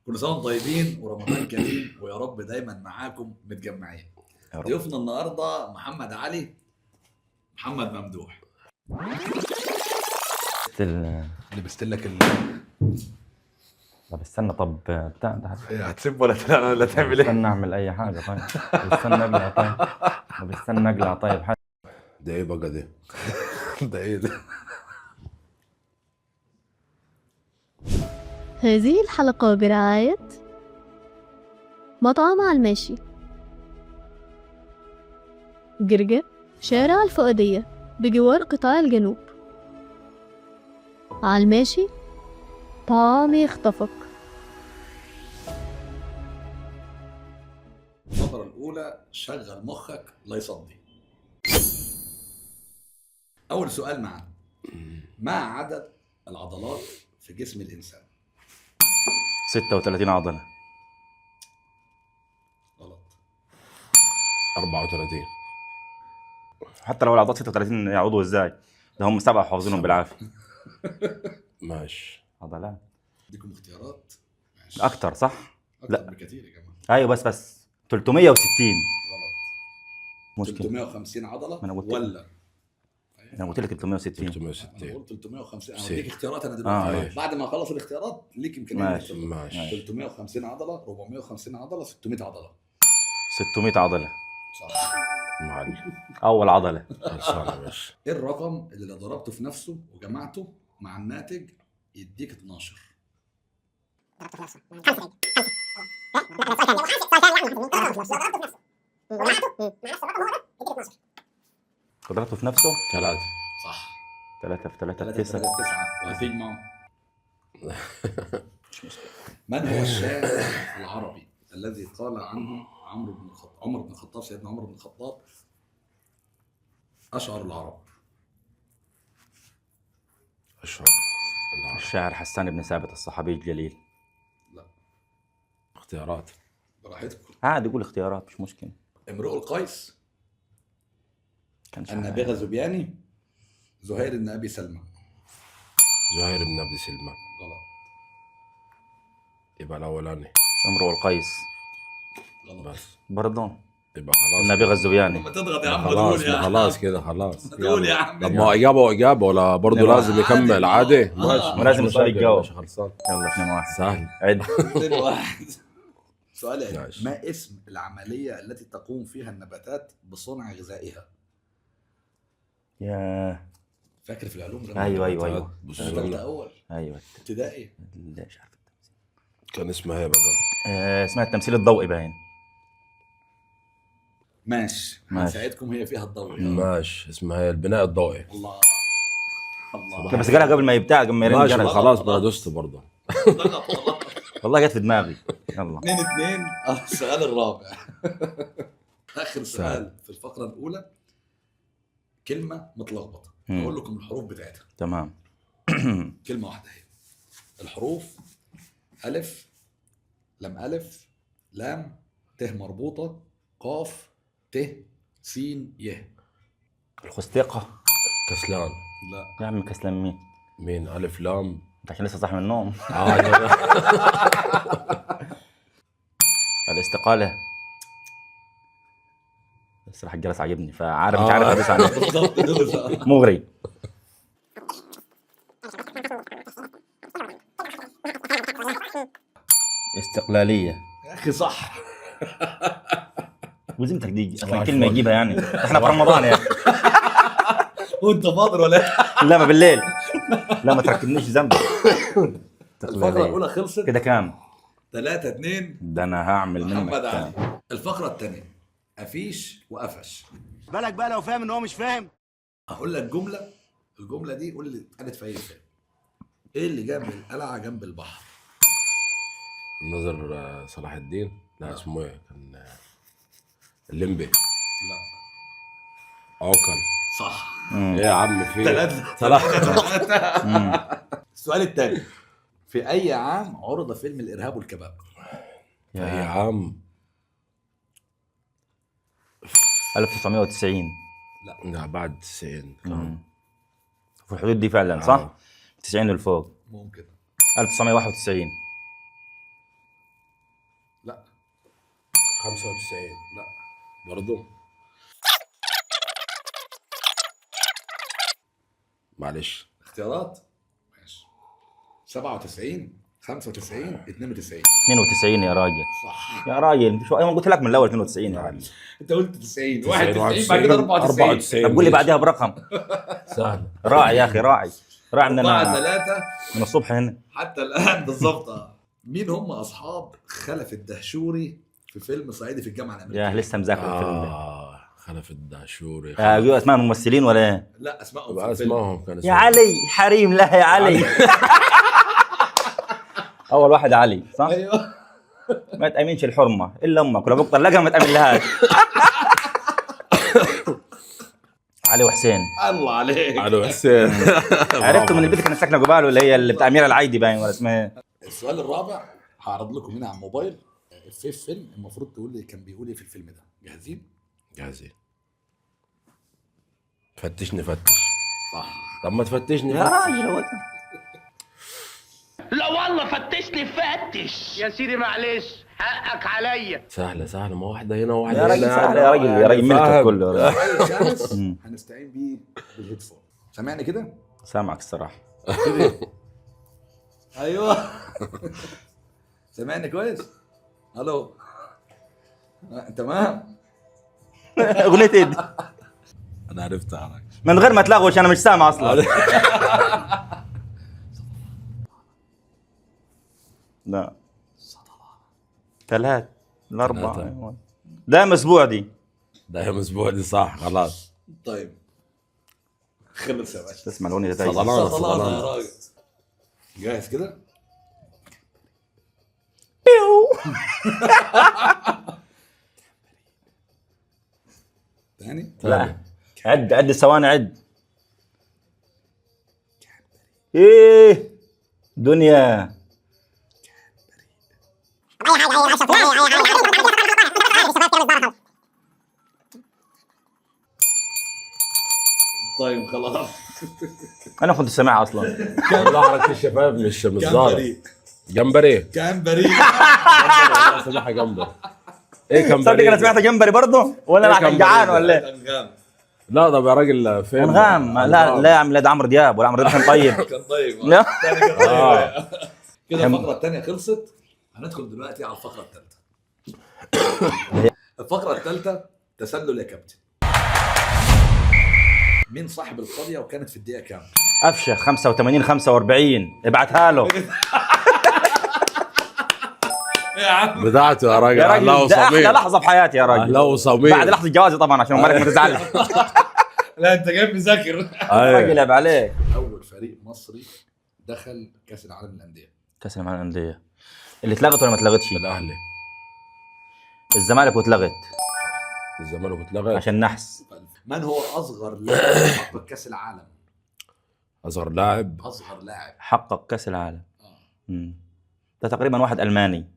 كل سنة وانتم طيبين ورمضان كريم، ويا رب دايما معاكم متجمعين. يا رب. ضيوفنا النهارده محمد علي، محمد ممدوح. لبست لك طب استنى، طب بتاع ده. هتسيب ولا ولا تعمل ايه؟ استنى اعمل اي حاجة. طيب استنى اقلع، طيب طب استنى اقلع، طيب حاجة. ده ايه بقى ده؟ ده ايه ده؟ هذه الحلقة برعاية مطعم على الماشي، جرجة، شارع الفؤادية بجوار قطاع الجنوب. على الماشي طعام يخطفك. الفقرة الاولى شغل مخك لا يصدي. اول سؤال معنا، ما عدد العضلات في جسم الانسان؟ 36 عضلة. غلط. 34. حتى لو العضلات 36 يعوضوا ازاي؟ ده هم 7 حافظينهم بالعافية. ماشي. عضلات. اديكم اختيارات. ماشي. اكتر صح؟ اكتر لا. بكثير يا جماعة. ايوه بس 360. غلط. مشكلة. 350 عضلة ما أنا قلت. ولا انا قلت لك 360. انا 360. قلت 350. انا سي. هديك اختيارات انا دلوقتي. آه. بعد ما اخلص الاختيارات ليك امكانية ماشي. إنك تختار. ماشي. 350 عضلة، 450 عضلة، 600 عضلة. 600 عضلة. صح. معلم. اول عضلة. خلصانه يا باشا. ايه الرقم اللي لو ضربته في نفسه وجمعته مع الناتج يديك 12؟ قدرته في نفسه. 3. صح. 3 في 3 3 9. 3 9 وهتجمعه. مش مشكلة. من هو الشاعر العربي الذي قال عنه عمرو بن الخطاب، عمر بن الخطاب، سيدنا عمر بن الخطاب، أشعر العرب؟ اشهر العرب. الشاعر حسان بن ثابت الصحابي الجليل. لا. اختيارات. براحتكم. عادي قول اختيارات مش مشكلة. امرؤ القيس، كان شاعر. النابغة زبياني، زهير بن أبي سلمى. زهير بن ابي سلمى. غلط. يبقى الاولاني. امرؤ القيس. غلط. بس برضه يبقى خلاص. النابغة الزبياني. لما تضغط يا عم خلاص تقول يا خلاص كده خلاص. تقول يا عم. طب ما هو اجابه واجابه ولا برضه نعم. لازم يكمل عادي؟ ماشي. ما لازم السؤال يتجاوب. ماشي خلصان. يلا 2-1. سهل. عد. 2-1. سؤال علمي. ماشي. ما اسم العملية التي تقوم فيها النباتات بصنع غذائها؟ يا فاكر في العلوم زمان؟ ايوه ايوه ايوه. بص ثالثة أول ايوه. ابتدائي. لا، مش عارف. كان اسمها ايه بقى؟ اسمها التمثيل الضوئي باين. ماشي. ماشي. هنساعدكم، هي فيها الضوء. ماشي اسمها ايه؟ البناء الضوئي. الله الله. لا بس قالها قبل ما يبتاع، قبل ما يرن ماشي جرس. خلاص ما دوست برضه. ضغط خلاص. والله جت في دماغي. يلا 2-2. السؤال الرابع. آخر سؤال في الفقرة الأولى، كلمة متلخبطة. هقول لكم الحروف بتاعتها. تمام. كلمة واحدة هي. الحروف ألف، لم ألف، لام، ت مربوطة، قاف، ت، س، ي. الخستقة. كسلان. لا. يا عم كسلان مين؟ مين؟ ألف لام. انت عشان لسه صاحي من النوم. لا. الاستقالة. بس راح الجرس عاجبني، فعارف مش عارف ادوس عليه. بالضبط دوس. مغري. استقلالية. يا أخي صح. وزمتك دي اصلا صباح كلمة الفل. يجيبها يعني، احنا في رمضان يا اخي. وأنت فاضل ولا إيه؟ لا ما بالليل. لا ما تركبنيش ذنب. الفقرة الأولى خلصت كده كام؟ 3-2. ده انا هعمل منك محمد كام. علي. الفقرة الثانية قفيش وقفش. بالك بقى لو فاهم ان هو مش فاهم. هقول لك جملة، الجملة دي قول لي اتقالت في أي فيلم. إيه اللي جاب القلعة جنب البحر؟ نظر صلاح الدين. لا اسمه ايه كان؟ الليمبي. لا. عوكل. صح. ايه يا عم في 3 3. السؤال الثاني، في أي عام عرض فيلم الإرهاب والكباب؟ يا عم 1990. لا بعد 90 كان. في الحدود دي فعلا صح؟ 90 للفوق. ممكن. 1991. لا. 95. لا. برضه معلش. اختيارات ماشي. 97، 95، 92. 92 يا راجل. صح. يا راجل شو، انا قلت لك من الاول 92 يا راجل. انت قلت 90، 91، بعد كده 94. 94. طب قول لي بعدها برقم. سهل. راعي يا اخي، راعي راعي من 4 انا 3 من الصبح هنا. حتى الان بالظبط. مين هم اصحاب خلف الدهشوري في فيلم صعيدي في الجامعة الامريكية؟ يا لسه مذاكر الفيلم ده. خلف الدهشوري. ايوه، اسماء الممثلين ولا ايه؟ لا، اسمائهم في بقى الفيلم. اسمائهم كان يا اسمهم. علي حريم، لا يا علي. اول واحد علي صح؟ ايوه. ما تامنش الحرمة الا امك، ولو ابوك طلقها ما تامنلهاش. علي وحسين. الله عليك. علي وحسين. عرفته من البيت، كانت ساكنة قباله اللي هي اللي بتاع اميره العايدي باين ولا اسمها ايه؟ السؤال الرابع هعرض لكم هنا على الموبايل في فيلم، المفروض تقول لي كان بيقول ايه في الفيلم ده. جاهزين؟ جاهزين. فتشني فتش. صح. طب ما تفتشني يا فتش. راجل هو ده. لا والله فتشني فتش يا سيدي، معلش حقك عليا. سهلة سهلة، ما واحدة هنا وواحدة يا هنا. راجل سهل يا راجل، يا راجل ملكك فاهم. كله يا راجل. السؤال الخامس هنستعين بيه بال headphone. سامعني كده؟ سامعك الصراحة. ايوه. سامعني كويس؟ الو. تمام. اغنية ايه دي؟ انا عرفتها يا راجل. من غير ما تلغوش انا مش سامع اصلا. لا ثلاث الأربعة. ثلاثة. أيوة. ده اسبوع دي. ده يوم اسبوع دي صح خلاص. طيب خلص يا باشا. تسمع الاغنية دي. صدلانة. صدلانة يا راجل. جاهز كده؟ تاني؟ لا عد عد الثواني عد. ايه دنيا. طيب خلاص. انا كنت سامعها اصلا. والله حركة الشباب مش كان ظاهرة. بريء. جمبري. كان بريء. جمبري، سماحة جمبري. ايه صدق كمبري؟ انا سمعت جمبري برضه ولا إيه انا كمبري جعان ده؟ ولا ايه؟ انغام. لا طب يا راجل فين؟ انغام. لا لا يا عم، لا ده عمرو دياب، ولا عمرو دياب كان طيب. كان طيب. لا. تاني كان طيب. آه. كده الفقرة الثانية خلصت. هندخل دلوقتي على الفقرة الثالثة. الفقرة الثالثة تسلل يا كابتن. مين صاحب القضية وكانت في الدقيقة كام؟ قفشه 85 45 ابعتها له يا عم بتاعته يا راجل. يا راجل. اهلاوي ده احلى صميم. لحظة في حياتي يا راجل. اهلاوي صميم. بعد لحظة جوازي طبعا عشان مالك ما تزعلش. لا انت جاي مذاكر. راجل ايوه. عيب عليك. اول فريق مصري دخل كاس العالم للاندية. كاس العالم للاندية اللي اتلغت ولا ما اتلغتش؟ الاهلي. الزمالك واتلغت الزمالك اتلغى عشان نحس. من هو اصغر لاعب حقق كاس العالم؟ اصغر لاعب. اصغر لاعب. حقق كاس العالم. آه. ده تقريبا واحد الماني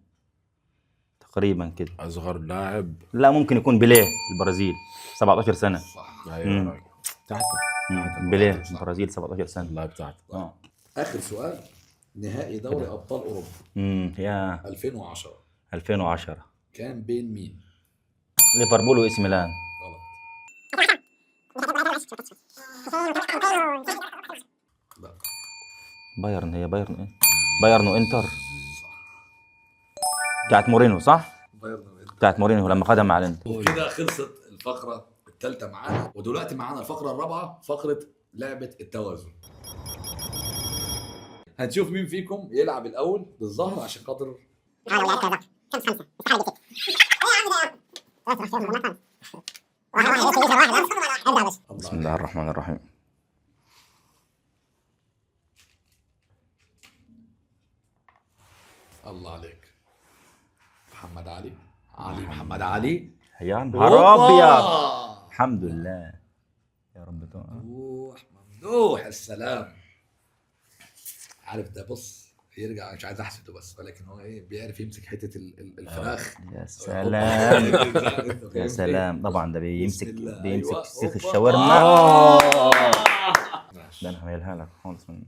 تقريبا كده. اصغر لاعب. لا ممكن يكون بيليه البرازيل 17 سنة. صح. ايوه يا راجل. بتاعتك. بيليه البرازيل 17 سنة. والله بتاعتك. اخر سؤال، نهائي دوري ابطال اوروبا يا 2010 2010 كان بين مين؟ ليفربول واي سي ميلان. غلط. لا. بايرن، هي بايرن ايه؟ بايرن وانتر. صح. بتاعت مورينو صح؟ بايرن وإنتر. بتاعت مورينو لما خدها مع الانتر. وكده خلصت الفقرة الثالثة معانا، ودلوقتي معانا الفقرة الرابعة، فقرة لعبة التوازن. هنشوف مين فيكم يلعب الأول بالظهر عشان خاطر بسم الله الرحمن الرحيم. الله عليك محمد علي، علي محمد علي. يا نهار ابيض. الحمد لله يا رب. ممدوح ممدوح السلام. عارف ده، بص يرجع، مش عايز احسده بس، ولكن هو ايه بيعرف يمسك حتة الفراخ. يا سلام يا سلام. طبعا ده بيمسك بيمسك أيوة. سيخ أوبا. الشاورما. ماشي. ده انا هعملها لك خالص من.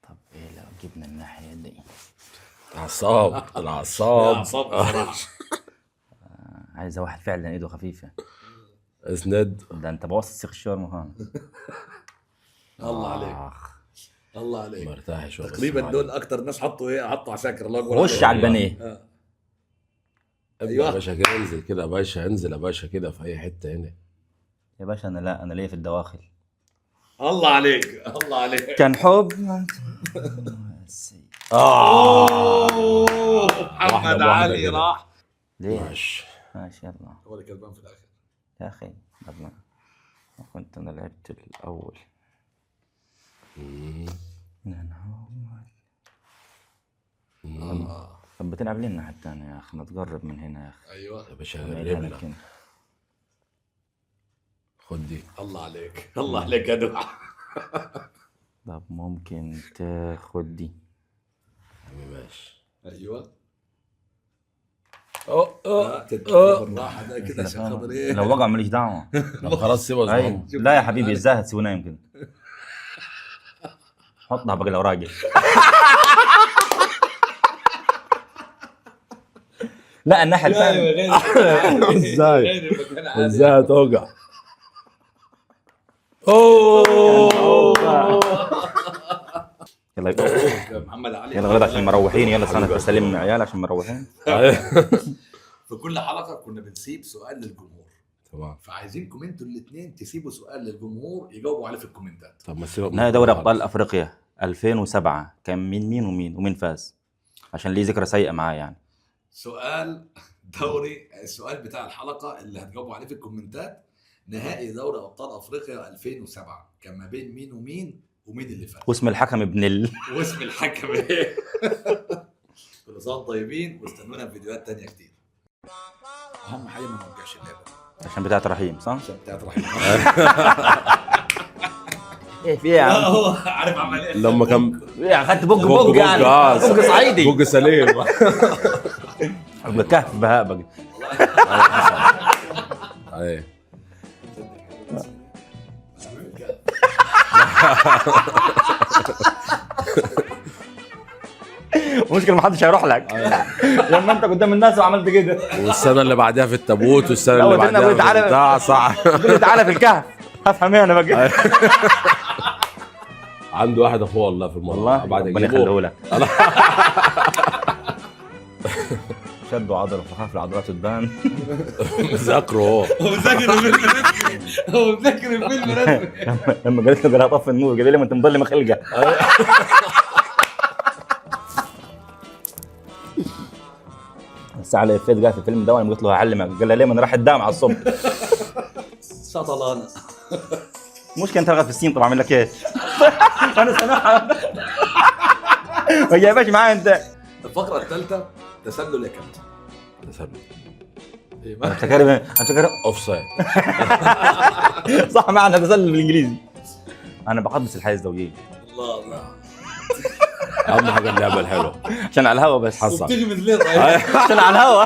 طب ايه لو جبنا الناحية دي؟ اعصاب الاعصاب. اعصاب بصراحة. عايزه واحد فعلا ايده خفيفة. اسند. ده انت بوظت سيخ الشاورما خالص. الله عليك. آخ. الله عليك. مرتاح شوية بس تقريبا معلم. دول اكتر ناس حطوا ايه، حطوا عساكر. الله اكبر. خش على البانيه. ابدا أيوة. يا باشا كده، انزل كده يا باشا، انزل يا باشا كده في اي حتة هنا. يا باشا انا لا، انا ليا في الدواخل. الله عليك، الله عليك. كان حب. أوه، محمد واحدة علي كده. راح. ليه؟ ماشي ماشي يلا. هو اللي كسبان في الاخر. يا اخي يلا، كنت انا لعبت الاول. طب بتلعب ليه الناحية التانية يا اخي؟ ما تقرب من هنا يا اخي. ايوه. يا باشا أعملها غرب لك لك. هنا. خد دي. الله عليك، الله عليك يا دوحة. طب ممكن تاخد دي. عمي ماشي. ايوه. اه اه بالراحة ده كده عشان خاطر ايه. لو وقع ماليش دعوة. طب خلاص سيبه. ايوه. لا يا حبيبي، ازاي هتسيبه نايم كده؟ حطها بقى لو راجل. لا الناحية الثانية. ازاي ازاي هتوجع؟ اوه يلا محمد علي. يلا غلط عشان مروحين. يلا سنة بسلم عيال عشان مروحين. في كل حلقة كنا بنسيب سؤال للجمهور، تمام. فعايزينكم انتوا الاثنين تسيبوا سؤال للجمهور يجاوبوا عليه في الكومنتات. طب ما سيبك. نهائي دوري ابطال افريقيا 2007 كان مين مين ومين ومين فاز؟ عشان ليه ذكرى سيئه معاه يعني. سؤال دوري، السؤال بتاع الحلقة اللي هتجاوبوا عليه في الكومنتات، نهائي دوري ابطال افريقيا 2007 كان ما بين مين ومين ومين اللي فاز؟ واسم الحكم ابن ال واسم الحكم ايه؟ كل سنة وانتم طيبين، واستنونا في فيديوهات تانية كتير. اهم حاجة ما نوجعش اللعبة عشان بتاعت رحيم صح؟ عشان بتاعت رحيم. ايه في ايه يا عم؟ هو عارف عمل ايه؟ لما كان ايه اخدت بوج بوج يعني، بوج صعيدي، بوج سليم. بقى كهف بهاء بقى. ايه المشكلة ما حدش هيروح لك لما انت قدام الناس وعملت كده. والسنة اللي بعدها في التابوت، والسنة لا، اللي قلت لنا بعدها في تعالى- البتاع صح. قلت لي تعالى في الكهف، هفهم ايه انا بقى؟ عنده واحد اخوه والله في الموضوع. والله بعد ربنا اجيبه. يخليه لك. شدوا عضلة فخاف العضلات تبان. ذاكره هو. هو مذاكر الفيلم رسمي، هو مذاكر الفيلم رسمي. لما قالت له قالها طفي النور، قال لي ما انت مظلم خلقه. بس على افيت قال في الفيلم ده، وانا قلت له هعلمك، قال لي ليه؟ ما انا راح الدام على الصبح. سطلانه. المشكلة انت رغب في السين، طب اعمل لك ايه؟ انا سامعها ما جايبهاش معايا انت. الفقرة الثالثة تسلل يا كابتن. تسلل. إيه، انا افتكر offside. صح، معنى تسلل بالانجليزي. انا بقدس الحياة الزوجية. الله الله. اهم حاجة اللعبة الحلوة. عشان على الهوا بس. حصل. وبتغمز ليه طيب؟ عشان على الهوا.